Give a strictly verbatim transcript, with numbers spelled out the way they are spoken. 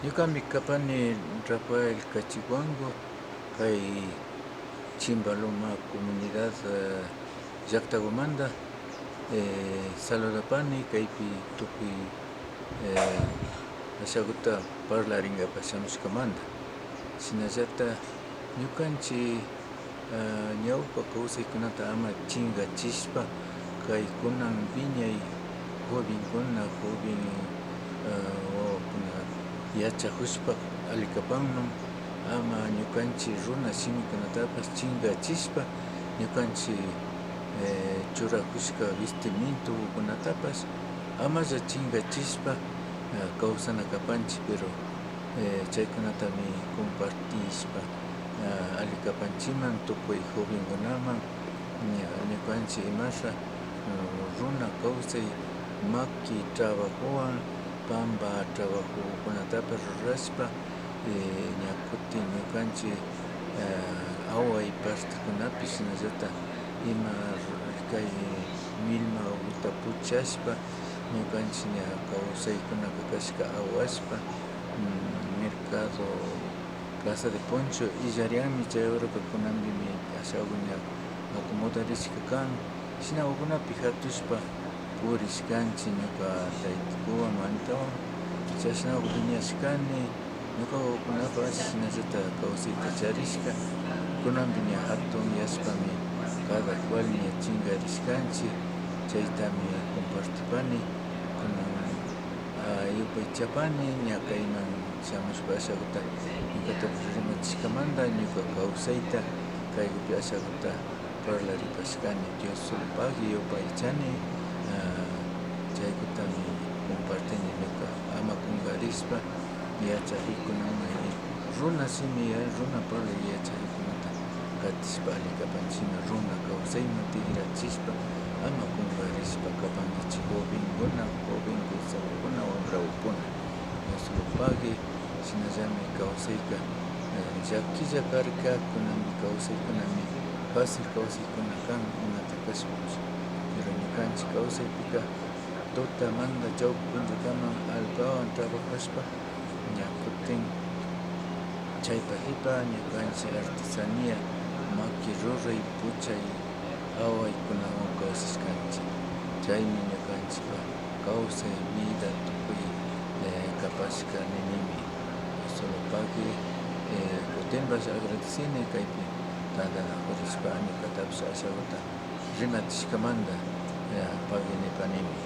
Ñukami kapani Rafael Cachihuango, kay Chimbaloma comunidad, eh, llaktakumanta, eh, saludapani kaypi tukuy, eh, ashakuta parlarinkapak shamushkamanta. Shinallata ñukanchik, ah, ñawpa kawsaykunata ama chinkachishpa, kay kunan wiñay jovenkuna, joven, ah, wawakuna yachakushpa alli kapanman, ama ñukanchik runa shimikunatapash chinkachishpa, ñukanchik, eh, churakushka vestimientokunatapash amalla chinkachishpa, ah, kawsana kapanchik, pero, eh, chaykunatami compartishpa, ah, alli kapanchikman tukuy jovenkunaman, ña, ñukanchik imasha, ah, runa kawsay maki trabajowan, pampa trabajokunatapash rurashpa, eh, ña kutin ñukanchik, eh, away partekunapi shinallata ima r-, kay milma ukuta puchashpa, ñukanchik ña kawsaykunaka kashka awashpa, mm, mercado, plaza de poncho illarianmi, chay horaka kunanpimi ashaku ña acomodarishka kan. Shinakukunapi hatushpa purishkanchik ñuka taytakuwan mamitawan. Chashnaku wiñashkani, ñukakukunapash shinallata kawsayta charishka. Kunanpi ña hatunyashpami cada cual ña chinkarishkanchik. Chaytami compartipani. Kunan, ah, yupaychapani ña kayman shamushpa ashakuta ñukatapash rimachishkamanta ñuka kawsayta kaykupi ashakuta parlaripashkani. Dios solo pagui, yupaychani, ah, chaykutami compartini ñuka ama kunkarishpa yachakuykunaman y runa shimi, runa parlay yachakuykunata katishpa alli kapanchikman, runa kawsayman tikrachishpa ama kunkarishpa kapankichik jovenkuna, joven kuytsakukuna, wambrakukuna. Dios solo pagui, shinallami kawsayka, eh, llakilla karka, kunanmi kawsaykunami fácil kawsaykuna kan imata kashpapash. Pero ñukanchik kawsaypika tutamanta chawpi punllakaman allpawan trabajashpa ña kutin chaypa hipa ñukanchik artesanía, maki ruray, puchay, awaykunawan kawsashkanchik. Chaymi ñukanchikpa kawsay vida tukuy, eh, kapashka ninimi. Solo pagui, eh, kutinpash agradecini kaypi tantanakurishpa ñukatapash ashakuta rimachishkamanta, eh, pagui nipanimi.